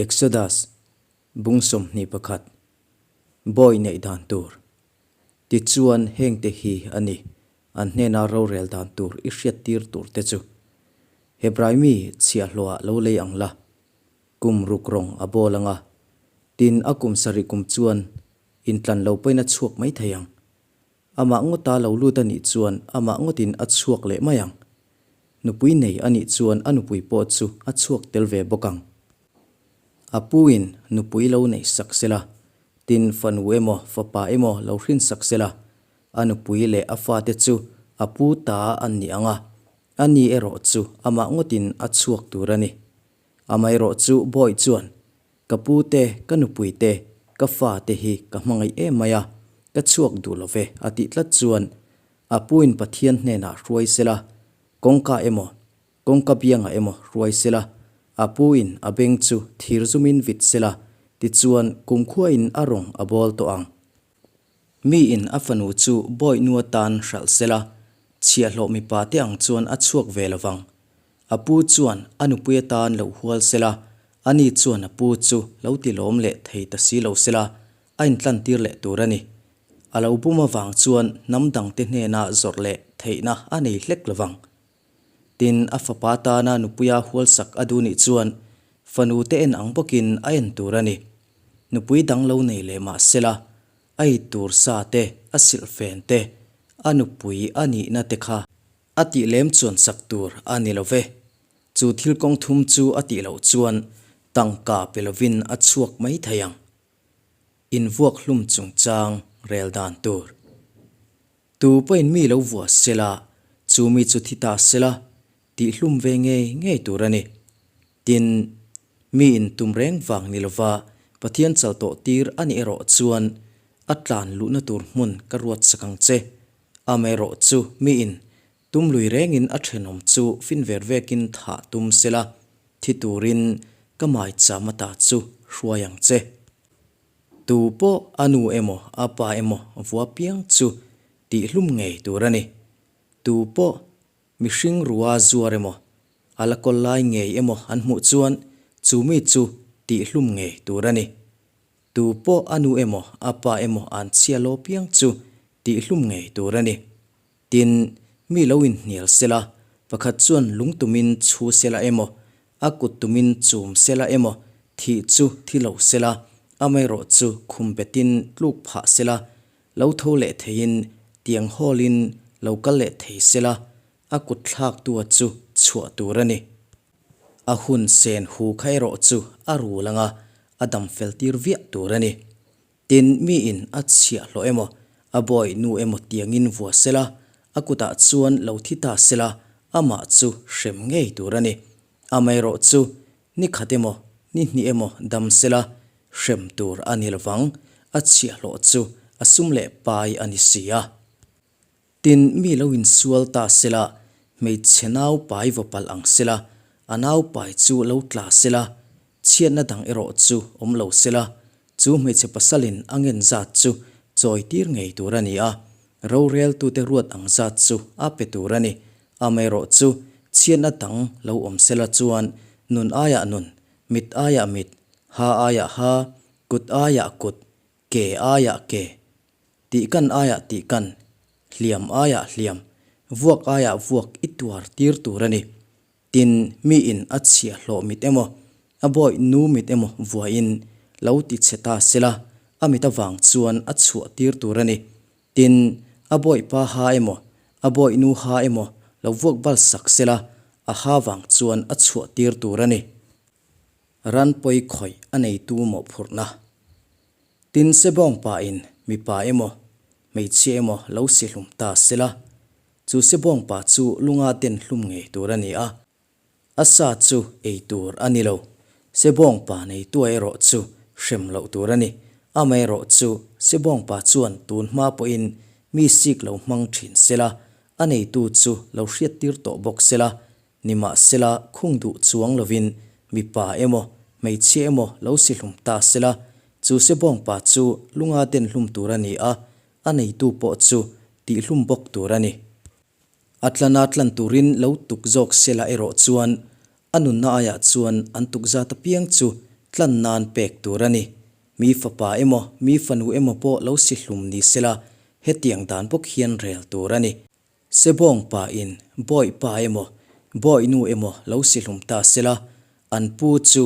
Exodus, Bung 21, Bawi neih dan tur. Tichuan hengte hi a ni, an hnena rorel dan tur i hriattir tur te chu. Hebrai mi chhiahhlawhah lo lei ang la, kum ruk rawng a bawl ang a, tin a kum sarih kum chuan intlan lo pawhin a chhuak mai thei ang. Amah ngawta lo lut a nih chuan amah ngawtin a chhuak leh mai ang. Nupui nei a nih chuan a nupui pawh chu a chhuak tel ve bawk ang. A puin nupui lo neih sak sela, tin fanu emaw fapa emaw lo hrin sak sela, a nupui leh a fate chu a pu ta an ni ang a, a ni erawh chu amah ngawtin a chhuak tur a ni. Amaherawhchu Bawi chuan Ka pu te, ka nupui te, ka fa te hi ka hmangaih em mai a, ka chhuak duh lo ve a tih tlat chuan a puin Pathian hnenah hruai sela, kawngka emaw, kawngka biangah emaw hruai sela, a puin a beng chu thir zumin vit sela, tichuan kumkhuain a rawng a bawl tawh ang. Miin a fanu chu bawihnu atan hralh sela, chhiahhlawh mipa te ang chuan a chhuak ve lo vang. A pu chuan a nupui atan lo hual sela, ani chuan a pu chu lo ti lawm leh thei ta si lo sela, a intlantir leh tur a ni. A lo bum avang chuan hnam dangte hnena zawrh leh theihna a nei hlek lo vang. Tin, a fapa tana nupuia hualsak a duh nih chuan fanu te en ang bawkin a en tur a ni. Nupui dang lo nei leh mah sela, a it tur sa te, a silhfen te, a nupui a nihna te kha a tih lem chuan sak tur a ni lo ve. Chu thil kawng thum chu a tih loh chuan tangka pe lovin a chhuak mai thei ang. Invuak hlum chungchang rel dan tur. Tu pawhin mi lo vua sela, chu mi chu thi ta sela, tih hlum ve ngei ngei tur a ni. Tin, mi in tum reng vang ni lova Pathian chal tawh tir a nih erawh chuan a tlan luhna tur hmun ka ruat sak ang che. Amaherawh chu mi in tum lui rengin a thenawm chu fin ver vekin thah tum sela, thi turin ka maicham ata chu hruai ang che. Tu pawh a nu emaw a pa emaw vua piang chu tihhlum ngei tur a ni. Tu pawh mihring rua zuar emaw a la kawl lai ngei emaw an hmuh chuan chu mi chu tihhlum ngei tur a ni. Tu pawh a nu emaw a pa emaw an chhia law piang chu tihhlum ngei tur a ni. Tin, mi lo inhnial sela, pakhat chuan lung tumin chhu sela emaw, a kut tumin chum sela emaw, thih chu thi lo sela, amaherawh chu khum betin tluk phah sela, lo tho leh theiin tiang hawlin lo kal leh thei sela, a kut thlaktua chu chhuah tur a ni. A hun sen hu kha erawh chu a rul anga a dam fel tir viah tur a ni. Tin, miin a chhiahhlawh emaw, a bawi nu emaw tiangin vua sela, a kutah chuan lo thi ta sela, amah chu hrem ngei tur a ni. Amaherawh chu, ni khat emaw, ni hnih emaw dam sela, hrem tur a ni lovang, a chhiahhlawh chu a sum leh pai a ni si a. Tin, mi lo insual ta sela, hmeichhe nau pai vaw palh ang sela, a nau pai chu lo tla sela, chhiatna dang erawh chu awm lo sela, chu hmeichhe pasalin a ngen zat chu chawi tir ngei tur a ni a, roreltute ruat ang zat chu a pe tur a ni. Amaherawhchu, chhiatna dang lo awm sela chuan nun aiah nun, mit aiah mit, ha aiah ha, kut aiah kut, ke aiah ke, Tihkan aiah tihkan, hliam aiah hliam, vuak aiah vuak i tuar tir tur a ni. Tin, miin a chhiahhlawh mit emaw, a bawih nu mit emaw vuahin lo ti chhe ta sela, a mit avang chuan a chhuah tir tur a ni. Tin, a bawih pa ha emaw, a bawih nu ha emaw lo vuak bal sak sela, a ha vang chuan a chhuah tir tur a ni. Ran pawi khawih a neitu mawhphurhna. Tin, sebawng pain mipa emaw, hmeichhia emaw lo si hlum ta sela, chu sebawng pa chu lunga den hlum ngei tur a ni a, a sa chu ei tur a ni lo. Sebawng pa neitua erawh chu hrem loh tur a ni. Amaherawh chu sebawng pa chuan tun hma pawhin mi sik lo hmang thin sela, a neitu chu lo hriattir tawh bawk sela, Nimahsela, khung duh chuang lovin mipa emaw, hmeichhia emaw lo si hlum ta sela, chu sebawngpa chu lunga den hlum tur a ni a, a neitu pawh chu tihhlum bawk tur a ni. A tlana tlan turin lo tuk zawk sela erawh chuan a nunna aiah chuan an tuk zat apiang chu Tlan nan pek tur a ni. Mi fapa emaw, mi fanu emaw pawh lo si hlum ni sela, hetiang dan bawk hian rel tur a ni. Sebawng pa in bawih pa emaw, bawih nu emaw lo si hlum ta sela, an pu chu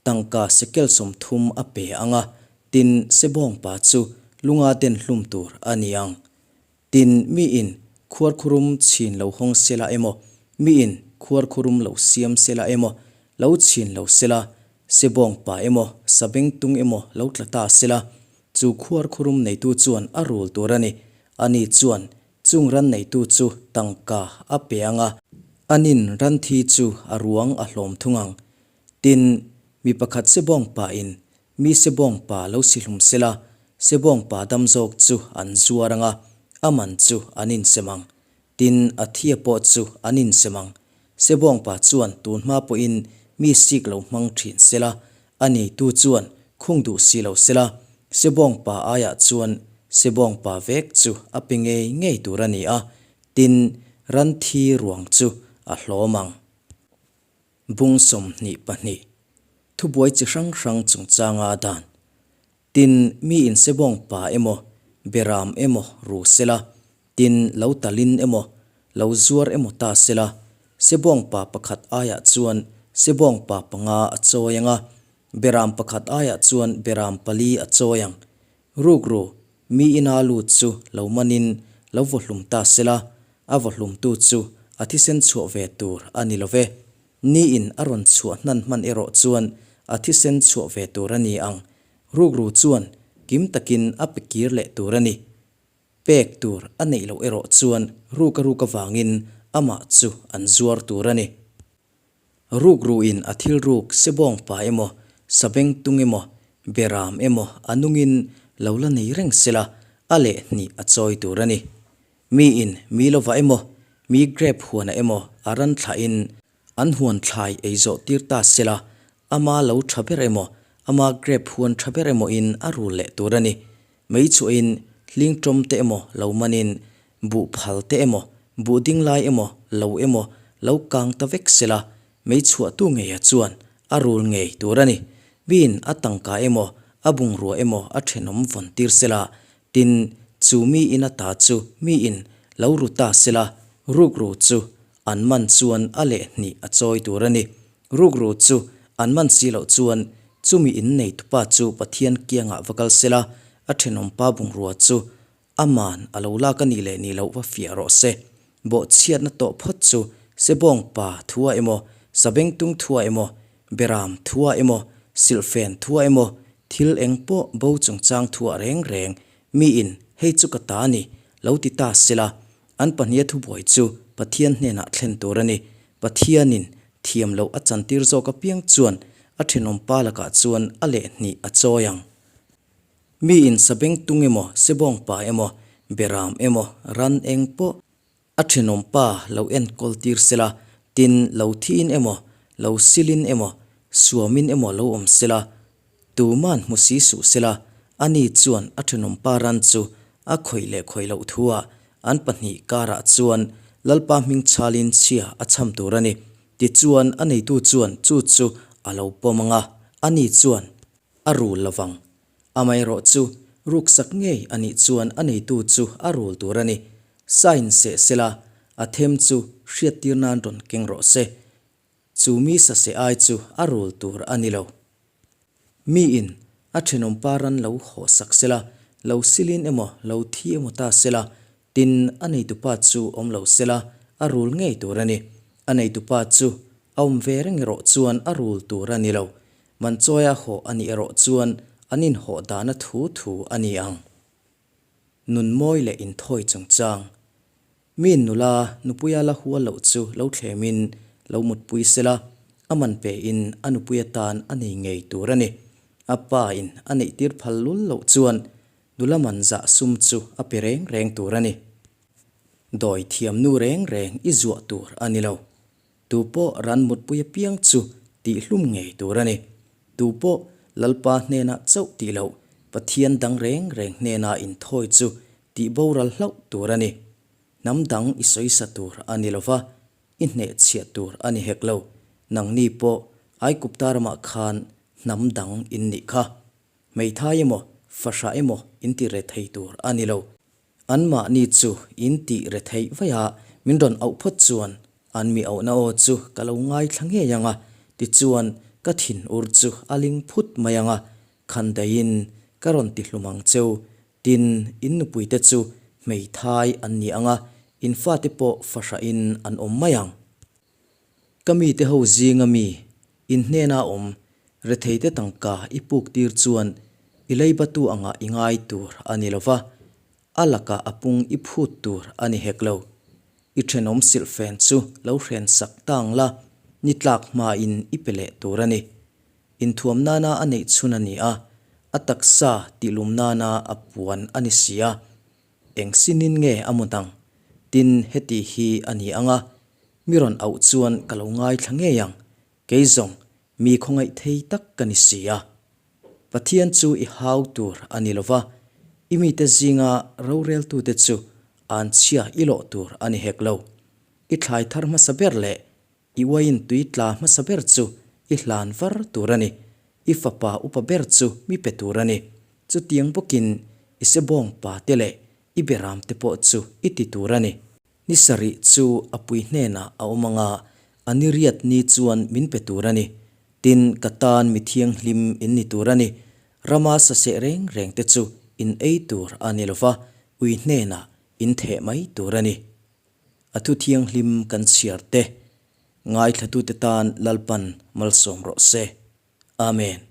tangka sekel 30 a pe ang a, tin sebawng pa chu lunga den hlum tur a ni ang. Tin, miin khuarkhurum chhin lo hawng sela emaw, miin khuarkhurum lo siam sela emaw, lo chhin lo sela, sebawng pa emaw, sabengtung emaw lo tla ta sela, chu khuarkhurum neitu chuan a rul tur a ni. Ani chuan chung ran neitu chu tangka a pe ang a, anin ran thi chu a ruang a hlawm thung ang. Tin, mi pakhat sebawng pain Mi sebawngpa lo si hlum sela, sebawngpa dam zawk chu an zuar ang a, a man chu an insem ang. Tin, a thia pawh chu an insem ang. Sebawngpa chuan tun hma pawhin mi sik lo hmang thin sela, a neitu chuan khung duh si lo sela, sebawngpa aiah chuan sebawngpa vek chu a pe ngei ngei tur a ni a, tin, ran thi ruang chu a hlawm ang. Bung 22, Thubuai chi hrang hrang chungchanga a dan. Tin, mi in sebawng pa emaw, beram emaw ru sela, tin lo talin emaw, lo zuar emaw ta sela, sebawng pa pakhat aiah chuan sebawng pa panga a chawi ang a, beram pakhat aiah chuan beram pali a chawi ang. Rukru, mi ina lut chu lo manin lo vaw hlum ta sela, a vaw hlumtu chu a thisen chhuah ve tur a ni lo ve. Niin a rawn chhuah hnan hman erawh chuan a thisen chhuah ve tur a ni ang. Rukru chuan kim takin a pe kir leh tur a ni. Pek tur a neih loh erawh chuan ruk a ruk avangin amah chu an zuar tur a ni. Rukruin a thil ruk sebawng pa emaw, sabeng tung emaw, beram emaw a nungin lo la nei reng sela, a leh hnih a chawi tur a ni. Miin mi lova emaw, mi grep huanah emaw a ran thlahin an huan thlai ei zawh tir ta sela, ama lo tha ber emaw, ama grep huan tha ber emawin a rul leh tur a ni. Mei chhuahin hling tawm te emaw lo manin buh phal te emaw, buh ding lai emaw, lo emaw lo kang ta vek sela, mei chhuahtu ngeia chuan a rul ngei tur a ni. Miin a tangka emaw, a bungrua emaw a thenawm vawn tir sela, tin, chu miin a ta chu miin lo ru ta sela, rukru chu an man chuan a leh hnih a chawi tur a ni. Rukru chu an man si loh chuan chumi innei tupa chu Pathian kiangah va kal sela, a thenawmpa bungrua chu Aman a lo lak a nih leh nih loh va fiah rawh se. Bawhchhiatna tawh phawt chu Sebawng pa thua emaw, Sabengtung thua emaw, Beram thua emaw, Silhfen thua emaw, thil eng pawh bo chungchang thua reng reng miin hei chu ka ta a ni lo ti ta sela, an pahniha thubuai chu Pathian hnenah thlen tur a ni. Pathianin thiam loh a chantir zawk apiang chuan a thenawmpa lakah chuan a leh hnih a chawi ang. Mi in sabeng tung emaw, sebawng pa emaw, beram emaw, ran eng pawh a thenawm pa lo enkawl tir sela, tin lo thiin emaw, lo silin emaw, suamin emaw lo awm sela, tuman hmu si suh sela, ani chuan a thenawm pa ran chu a khawih leh khawih loh thuah an pahnih karah chuan Lalpa hming chhalin chhia a chham tur a ni. Tichuan a neitu chuan chu chu a lo pawm ang a, ani chuan A rul lovang. Amaherawh chu, ruksak ngei a nih chuan a neitu chu a rul tur a ni. Sign seh sela, a them chu hriattir nan rawn keng rawh se. Chu mi sa seh ai chu a rul tur a ni lo. Miin a thenawmpa ran lo hawhsak sela, lo silin emaw, lo thi emaw ta sela, Tin, a neitupa chu awm lo sela, a rul ngei tur a ni. A neitupa chu a awm ve reng erawh chuan a rul tur a ni lo. Man chawia hawh a nih erawh chuan an inhawh dahna thu thu a ni ang. Nun mawi leh inthawi chungchang. Miin nula nupuia la hual loh chu lo thlemin lo mutpui sela, a man pein a nupui atan a nei ngei tur a ni. A pa in a neihtir phal lul loh chuan Nula man zah sum chu a pe reng reng tur a ni. Dawi thiam nu reng reng i zuah tur a ni lo. Tu pawh ran mutpui apiang chu tihhlum ngei tur a ni. Tu pawh Lalpa hnenah chauh tih loh, Pathian dang reng reng hnena inthawi chu tih boral hlauh tur a ni. Hnam dang i sawisa tur a ni lo va, i hnehchhiah tur a ni hek lo. Nangni pawh Aikupta ramah khan Hnam dang in nih kha. Hmeithai emaw, fahrah emaw in ti rethei tur a ni lo. Anmahni chu in tih retheih vaia min rawn auh phawt chuan an mi auhna aw chu ka lo ngaithla ngei ang a, tichuan ka thinur chu a ling phut mai ang a, khandaiin ka rawn ti hlum ang cheu. Tin, in nupuite chu hmeithai an ni ang a, in fate pawh fahrahin an awm mai ang. Ka mite ho zinga mi, in hnena awm, retheite tangka i puk tir chuan i leibatu angah i ngai tur a ni lo va, a lakah a pung i phut tur a ni hek lo. I thenawm silhfen chu lo hren sak tang la, ni tlak hmain i pe leh tur a ni. Inthuam nana a neih chhun a ni a, a taksa tihlum nana a puan a ni si a. Eng sinin nge a mut ang? Tin, heti hi a ni ang a, mi rawn auh chuan ka lo ngaithla ngei ang, kei zawng mi khawngaih thei tak ka ni si a. Pathian chu i hau tur a ni lo va, i mite zinga roreltute chu anchhia i lawh tur a ni hek lo. I thlai thar hmasa ber leh I uaiin tui tla hmasa ber chu i hlan var tur a ni. I fapa upa ber chu mi pe tur a ni. Chutiang bawkin i sebawng pa te leh i beram te pawh chu i ti tur a ni. Ni sarih chu a pui hnenah a awm ang a, a ni riat ni chuan min pe tur a ni. Tin, ka tan mi thianghlim in ni tur a ni. Rama saseh reng reng te chu in ei tur a ni lo va, ui hnenah in theh mai tur a ni. A thu thianghlim kan chhiar te, ngaithlatute tan Lalpan malsawm rawh se. Amen.